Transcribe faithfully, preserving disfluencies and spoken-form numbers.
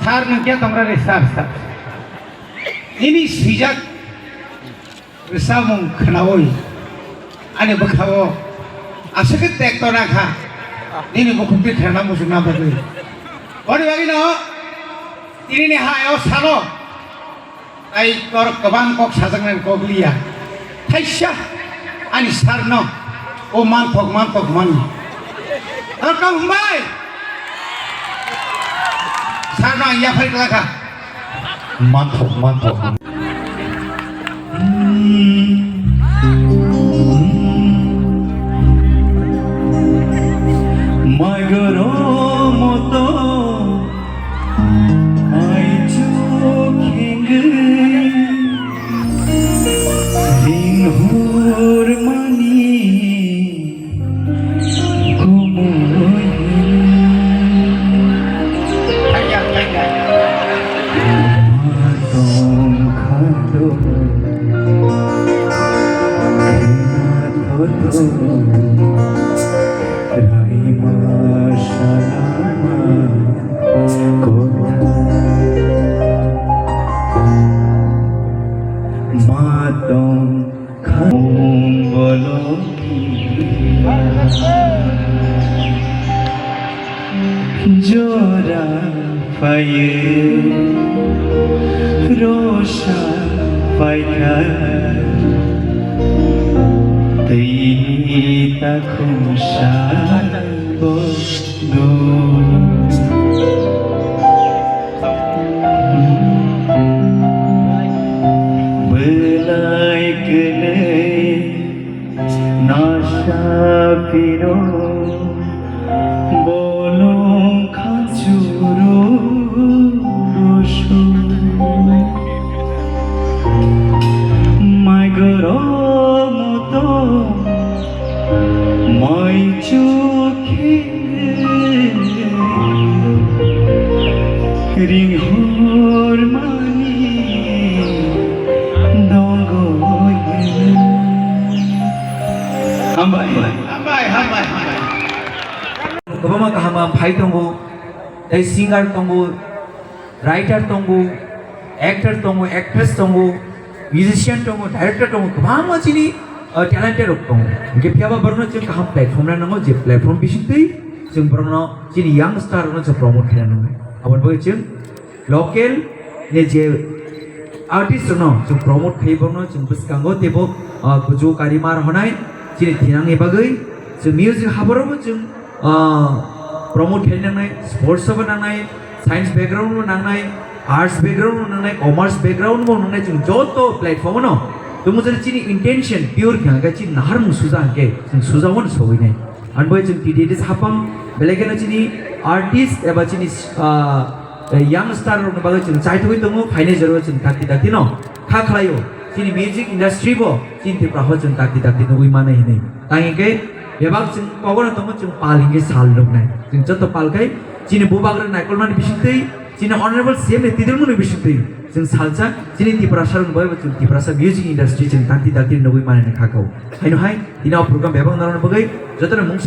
Sir, nwng khe tongra re, sir, sir. Nini swijak rwchapmung khnaui ani bwkhao aswk khe tekto nakha, nini bukhuk twi khrana muchungna bagwi. Boni bagwino tinini ha-o salo tai kor kwbang kok sajaknani kok liya. Thaisa ani sir no o manthok manthok mani. Welcome hwnbai. Sir no ang yaphai kwlakha. Manthok, manthok. Maigoro moto, ai chuk hingwi, ringhor mani. Matong Khambolo jora phaio, rosa phaikha, twi takhum sabo. Belai kwlwi nasa phiro bolong khanchuro roso. Maigoro moto mai chukhe ringhor mani dongo. Hambai, hambai, hambai, hambai. Kwbangma kaham kaham phai tongo, tei singer tongo, writer tongo, actor tongo, actress tongo, musician tongo, director tongo, kwbangma chini, uh, talented rok tongo. Hingke phiyaba borokno chwng kaham platform rw nango, je platform bisingtwi chwng borokno chini young star rokno chwng promote khaina nango. Aboni bagwi chwng local ni je artist rokno chwng promote khai borokno chwng bwskango teibo, uh, kuchuk kari mar honai chini thinangni bagwi chwng music haborokbo chwng ah, promote khaina nangnai, sports o bo nangnai, science background bo nangnai, arts background bo nangnai, commerce background bo nangnai, chwng joto platform no. Tamo jani chini intention pure kha, hwnkhe chini naharmung suja hwnkhe, chwng suja wano sogwi nai. Ani bai chwng T D A D sapang, belai kheno chini artist eba chini, ah, young star rokni bagwi chwng chaithogwi tongo, phainai jora chwng dakti dakti no kha khlaio. Chini music industry bo chini Tripura o chwng dakti dakti nugwi manai hinwi. Tang hingke bebak chwng kogono tongo, chwng pal hingke sal nuknai. Chwng joto pal khai chini bubagra naikolmani bisingtwi, chini honorable C M ni tidulmuni bisingtwi chwng salsa chini Tiprasa rokni bagwi bo chwng Tiprasa music industry chwng dakti dakti nugwi manani kha kho. Haino hai tini o program bebak narwkna bagwi jotono mung